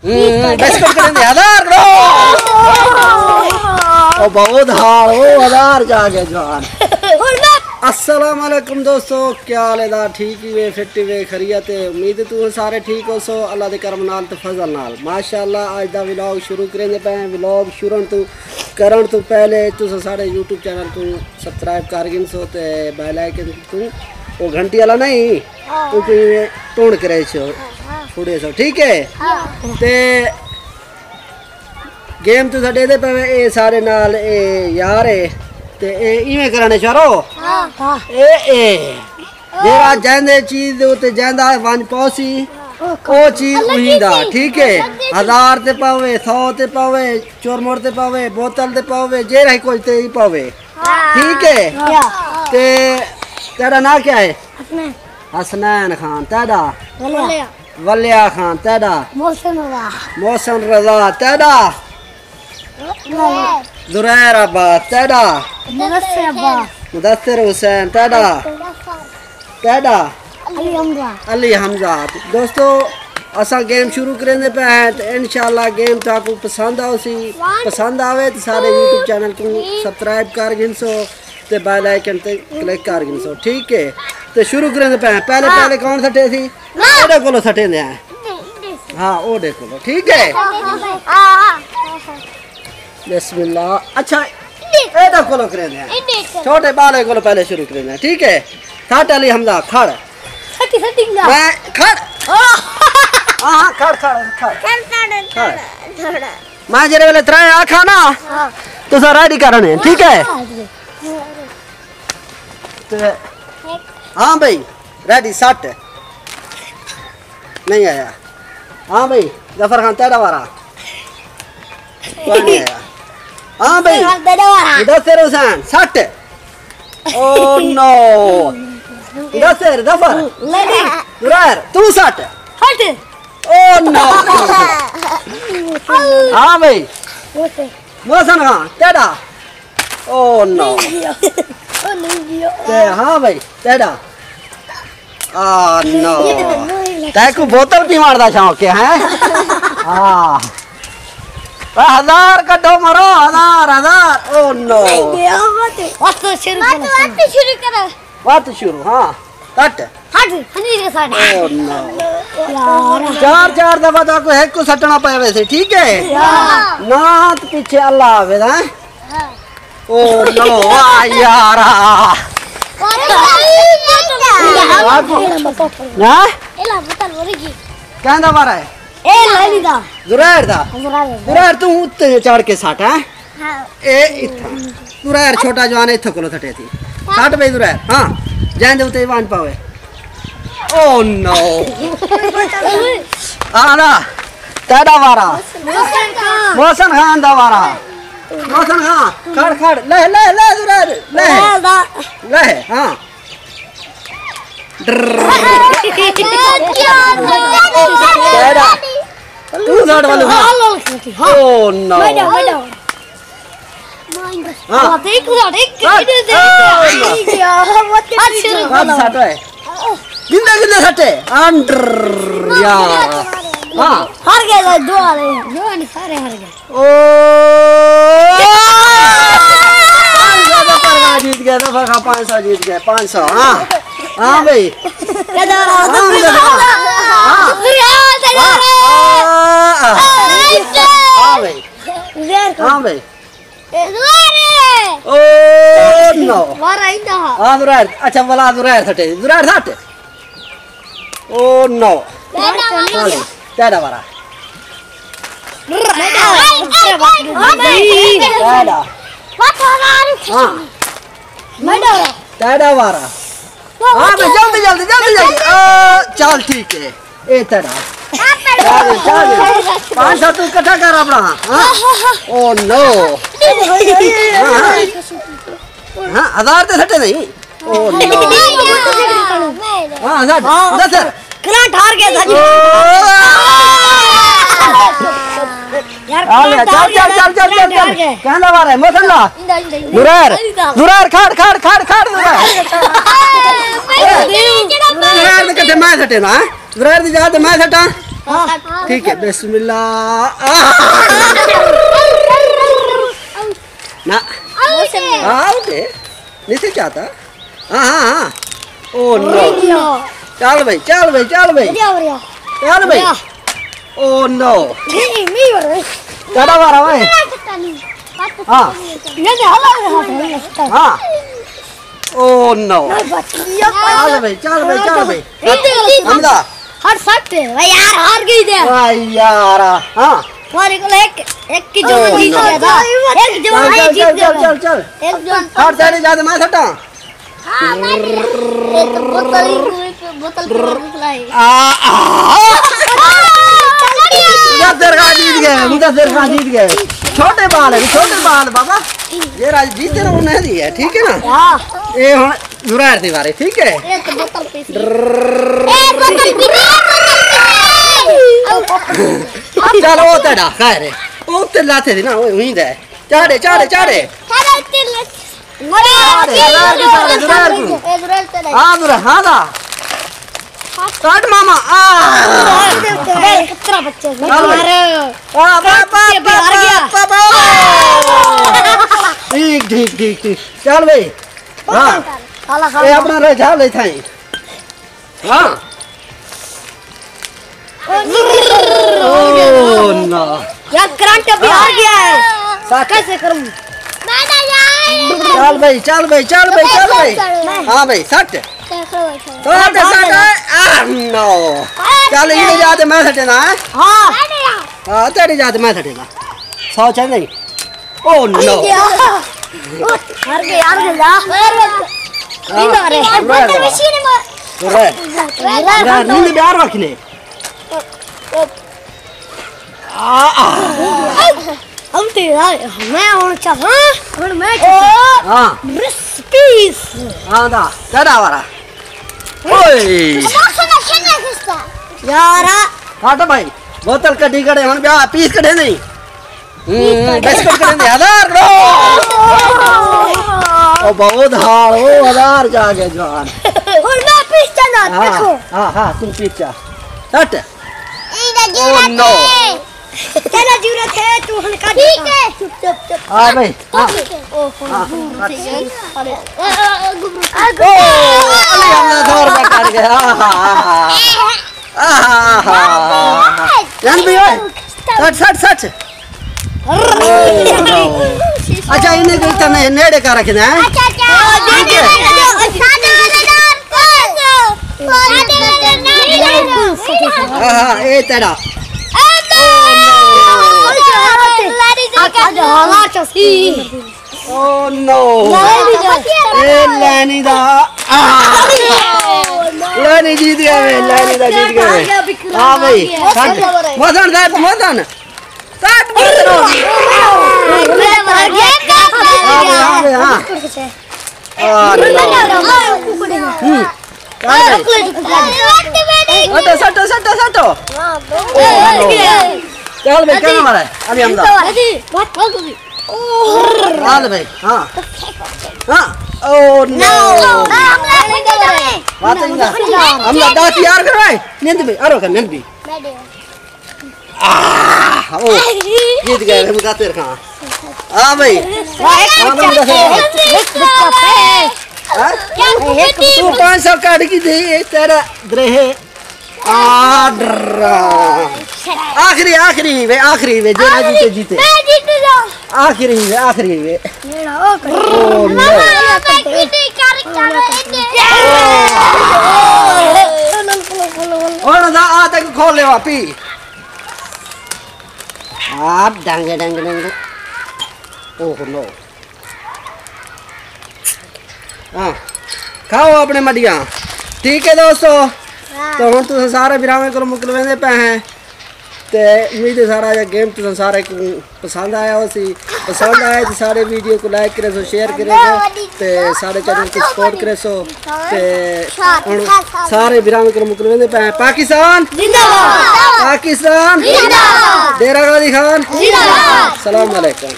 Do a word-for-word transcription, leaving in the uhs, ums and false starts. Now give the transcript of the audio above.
ہوں، بسکٹ کݙیندے ہزار کروڑ۔ او بہت ہار، او ہزار جا کے جوان۔ السلام علیکم دوستو، کیا حال ہے؟ ٹھیک ہی وے، فٹ ہی وے، خیریت ہے؟ امید ہے تساں سارے ٹھیک ہوسو، اللہ دے کرم نال تے فضل نال۔ ماشاءاللہ، اڄ دا ولاگ شروع کریندے پئے ہیں۔ ولاگ شروع تو کرݨ تو پہلے تساں ساݙے یوٹیوب چینل کوں سبسکرائب کر گھنسو تے بیل آئیکن کوں، او گھنٹی والا نہیں، ہاں۔ او کوں ایویں ٹون کرے چھو، ہاں، ہاں۔ چھوڑے سو، ٹھیک ہے؟ ہاں۔ تے گیم تساں ݙیہدے پئے، اے ساݙے نال اے یار ہے، تے اے ایویں کرݨے شروع۔ ہاں۔ اے، اے۔ جیڑھا جیندے چیز دے اتے جیندا ونڄ پوسی، او چیز اوہی دا، ٹھیک ہے؟ ہزار تے پاوے، سو تے پاوے، چرمڑ تے پاوے، بوتل تے پاوے، جیڑھا کجھ تے ہی پاوے۔ ہاں۔ ٹھیک ہے؟ ہاں۔ تے تیݙا ناں کیا ہے؟ حسنین۔ حسنین خان۔ تیݙا؟ ولیا۔ ولیا خان۔ تیݙا؟ محسن رضا۔ محسن رضا۔ تیݙا؟ زرائر عباس۔ تیݙا؟ مدثر عباس۔ مدثر حسین۔ تیݙا؟ تیݙا؟ علی حمزہ۔ علی حمزہ۔ دوستو، اساں گیم شروع کریندے پئے ہیں تے انشاءاللہ گیم تہاکوں پسند آوسی۔ پسند آوے تے ساݙے یوٹیوب چینل کوں سبسکرائب کر گھنسو تے بیل آئیکن تے کلک کر گھنسو، ٹھیک ہے؟ تے شروع کریندے پئے ہیں۔ پہلے، ہاں۔ پہلے کون سٹے سی؟ میں۔ اوݙے کولوں سٹیندے ہیں۔ ہاں، اوݙے کولوں، ٹھیک ہے؟ ہاں۔ بسم اللہ۔ اچھا، ایݙے کولوں کریندے ہیں۔ چھوٹے ٻالے کولوں پہلے شروع کریندے ہیں، ٹھیک ہے؟ سٹ علی حمزہ، کھڑ۔ سٹی، سٹی نہ۔ میں کھڑ۔ ہاں، ہاں، کھڑ، کھڑ، کھڑ۔ کھڑ، کھڑ، کھڑ۔ کھڑ، کھڑ۔ میں جیڑھے ویلے ترائے آکھاں نا، ہاں۔ تساں ریڈی کرݨے، ٹھیک ہے؟ ہاں جی۔ تے، ہاں بھائی، ریڈی، سٹ۔ نہیں آیا۔ ہاں بھائی، ظفر خان، تیݙا وارا۔ کوئی نہیں آیا۔ ہاں بھائی۔ ظفر خان، تیݙا وارا۔ مدثر حسین، سٹ۔ او نو۔ مدثر، ظفر۔ نہیں۔ زرائر، توں سٹ۔ ہٹ۔ او نو۔ ہاں بھائی۔ محسن۔ محسن خان، تیݙا۔ او نو۔ نہیں گیا۔ او نہیں گیا۔ تے ہاں بھائی، تیݙا۔ آ نو۔ تیکوں بوتل پیوݨ دا شوق ہے، ہیں؟ ہاں۔ اے ہزار کڈھو مرو، ہزار، ہزار۔ او نو۔ نہیں گیا، مت۔ بس شروع کرو۔ بس شروع کرو۔ بس شروع، ہاں۔ کٹ۔ ہٹ، ہنی کے ساݙے۔ او نو۔ یار۔ چار، چار دفعہ تاں کوئی ہک کوں سٹݨا پئے ویسے، ٹھیک ہے؟ ہاں۔ نہ تے پچھے اللہ حافظ، ہیں؟ ہاں۔ او نو، واہ یارا۔ ہاں؟ اے لا بوتل بھر گئی۔ کہندا وارا ہے؟ اے لانی دا۔ زرائر دا؟ زرائر دا۔ زرائر، توں اتے چڑھ کے سٹ، ہیں؟ ہاں۔ اے اتھاں۔ زرائر چھوٹا جوان ہے، اتھاں کولو سٹے سی۔ سٹ بھائی زرائر، ہاں۔ جائیں دے اتے ونڄ پاوے۔ او نو۔ آ نا، تیݙا وارا۔ محسن خان۔ محسن خان دا وارا۔ محسن خان، کھڑ، کھڑ، لہہ، لہہ، لہہ زرائر، لہہ۔ لہہ دا۔ لہہ، ہاں۔ ڈر۔ تیݙا۔ توں سٹ والو، ہاں۔ ہاں، لال کھیتی، ہاں۔ او نو۔ میݙا، میݙا۔ ہاں۔ ہاں، تے ہک سٹ، ہک، ہاں۔ ہک دے۔ او نو۔ ٹھیک ہے، ہاں، وہ تے بس ٹھیک ہے۔ سٹ ہے۔ گندے گندے سٹے۔ انڈر یار۔ ہاں۔ ہار ڳئے، دو والے۔ دو نہیں، سارے ہار ڳئے۔ او! پانچ سو دا پرگا جیت ڳئے، ظفر خان پانچ سو جیت ڳئے، پانچ سو، ہاں۔ ہاں بھائی۔ ہاں، ہاں۔ ہاں بھائی۔ ہاں بھائی۔ او نو۔ ہاں، زرائر۔ اچھا، ولا زرائر سٹے۔ زرائر سٹ۔ او نو۔ تیݙا وارا۔ تیݙا۔ ہاں۔ تیݙا وارا۔ ہاں بھائی، جلدی، جلدی، جلدی، جلدی۔ آ، چل ٹھیک ہے۔ اے تیݙا۔ چل، چل۔ پانچ سو توں اکٹھا کر اپݨا۔ ہاں۔ او نو۔ ہاں، ہاں۔ ہاں، ہزار تے سٹے نہیں۔ او نو۔ ہاں، سٹ۔ ادھر سر۔ کراٹ ہار ڳئے سڄݨ۔ او۔ یار، آ لے، کراٹ ہار ڳئے، چل، چل، چل، چل، کراٹ ہار ڳئے۔ کہندا وارا ہے، محسن دا۔ زرائر، زرائر، کھڑ، کھڑ، کھڑ، کھڑ، زرائر۔ زرائر دے کٹھے میں سٹے نا، ہاں؟ زرائر دی جا تے میں سٹاں۔ ٹھیک ہے، بسم اللہ۔ آہ! نہ۔ آؤٹ ہے۔ نہیں سے کیا تھا؟ ہاں، ہاں، ہاں۔ او نو۔ چل بھائی، چل بھائی، چل بھائی۔ چل بھائی۔ او نو۔ تیرا مارا بھائی۔ ہاں۔ ہاں۔ او نو۔ چل بھائی، چل بھائی، چل بھائی۔ حمزہ۔ ہر سٹ ہے۔ بھائی یار، ہار گئی دے۔ بھائی یار۔ ہاں۔ ہمارے کو ایک، ایک کی او جوان جیت نو۔ گیا تھا۔ ایک جوان چل، جیت چل، گیا چل، تھا۔ چل، چل۔ ایک جوان ہر سٹ ہے، زیادہ میں سٹا۔ ہاں، میں بھی۔ ایک بوتل، بوتل پورا بکلا ہے۔ آ، آ۔ مدثر خان جیت گئے، مدثر خان جیت گئے۔ چھوٹے بال ہے، چھوٹے بال بابا۔ یہ راج جیتے رہو نہیں دی ہے، ٹھیک ہے نا؟ ہاں۔ یہ ہن زرائر دی واری، ٹھیک ہے؟ ایک بوتل پیسی۔ اے بوتل پیسی، اے بوتل پیسی۔ چل، او تیرا خیر ہے۔ او تے لاتے دی نا، او ہوئی دے۔ چاڑے، چاڑے، چاڑے۔ چاڑے، چاڑے، چاڑے، چاڑے۔ اے زرائر، اے زرائر چاڑے۔ ہاں، زرائر، ہاں دا۔ کٹ ماما، آ۔ اے کترا بچے۔ چل بھائی۔ آ، با، با، با، با، با۔ ٹھیک، ٹھیک، ٹھیک، ٹھیک۔ چل بھائی۔ ہاں۔ اے اپنا رجحان لے تھائیں۔ ہاں۔ او نا۔ یار، کرنٹ ابھی آ گیا ہے۔ سچ۔ کیسے کروں؟ چل بھائی، چل بھائی، چل بھائی، چل بھائی۔ ہاں بھائی، سٹ۔ سٹ، سٹ۔ آہ، نو۔ چل، یہ جاتے میں سٹے نا، ہاں؟ ہاں۔ ہاں، تیری جاتے میں سٹے نا۔ سو چاہیے نہیں۔ او نو۔ ہار گئے، ہار گئے، لا۔ ہاں، رہ، رہ، رہ۔ رہ، رہ، نہیں، نہیں، بیار رکھنے۔ آ، آ۔ ہم تے، میں ہن چاہاں، ہن میں چاہاں۔ ہاں۔ ریسپیز۔ ہاں دا، تیرا وارا۔ اوئے۔ یارا۔ کٹ بھائی، بوتل کڈی کھڑے، ہن بیا پیس کڈے نہیں۔ ہوں، بسکٹ کھڑے دے، ہزار کرو۔ او بہت ہار، او ہزار جا کے جوان۔ ہن میں پیس چاہنا، ہاں، دیکھو۔ ہاں، ہاں، تم پیس چا۔ سٹ۔ ایندا او جیوڑا نو۔ تے۔ تیرا جیوڑا تے، تو ہن کڈ۔ ٹھیک ہے۔ چپ، چپ، چپ۔ ہاں بھائی، ہاں۔ او، ہاں، ہاں۔ ارے، ارے، ارے، گبرو۔ او، علی ہم نے دور میں کٹ گیا۔ ہاں، ہاں، ہاں، ہاں۔ آہا۔ جان بھی ہوئے۔ سٹ، سٹ، سٹ۔ اچھا، انہیں کو اتنا نیڑے کا رکھنا ہے۔ اچھا، اچھا۔ ٹھیک ہے۔ ساڈے والے نال کون؟ ساڈے والے نال کون؟ ہاں، ہاں، اے تیرا۔ اچھا، اچھا، ہاں، اچھا، سی۔ او نو۔ اے لینی دا۔ آہ۔ لینی جیت گیا وے، لینی دا جیت گیا وے۔ ہاں بھائی، سٹ۔ مدن، سٹ، مدن۔ سٹ، مدن۔ ہاں بھائی، ہاں بھائی، ہاں۔ آہ، نو۔ ہوں۔ ہاں بھائی۔ سٹو، سٹو، سٹو، سٹو۔ او نو۔ چل بھائی، کیا مارا ہے؟ علی حمزہ۔ چل بھائی، ہاں۔ ہاں۔ او نو۔ بات نہیں نا۔ ہم لوگ دس یار کروائے۔ نیند بھی، ارو کا نیند بھی۔ آہ، او۔ جیت گئے، ہم کھاتے رکھا۔ ہاں بھائی۔ ہاں بھائی، دس یار۔ ہاں؟ تو پانچ سو کاٹ کی دے، تیرا درے۔ آڈر۔ آخری، آخری وے، آخری وے، جیڑا جیتے جیتے۔ میں جیت گیا۔ آخری وے، آخری وے۔ او نو۔ ہن دا آ تک کھول لے واپی۔ آ ڈنگ، ڈنگ، ڈنگ۔ او نو۔ ہاں، کھاؤ اپنے مڈیاں۔ ٹھیک ہے دوستو، تو ہن تساں سارے بھراواں کولوں مکلویندے پئے ہیں۔ تے امید ہے سارا جا گیم تساں سارے کوں پسند آیا ہوسی۔ پسند آئے تے سارے ویڈیو کوں لائک کریسو، شیئر کریسو تے سارے چینل کوں سپورٹ کریسو۔ تے ہن سارے بھراواں کولوں مکلویندے پئے ہیں۔ پاکستان زندہ باد۔ پاکستان زندہ باد۔ ڈیرہ غازی خان زندہ باد۔ السلام علیکم۔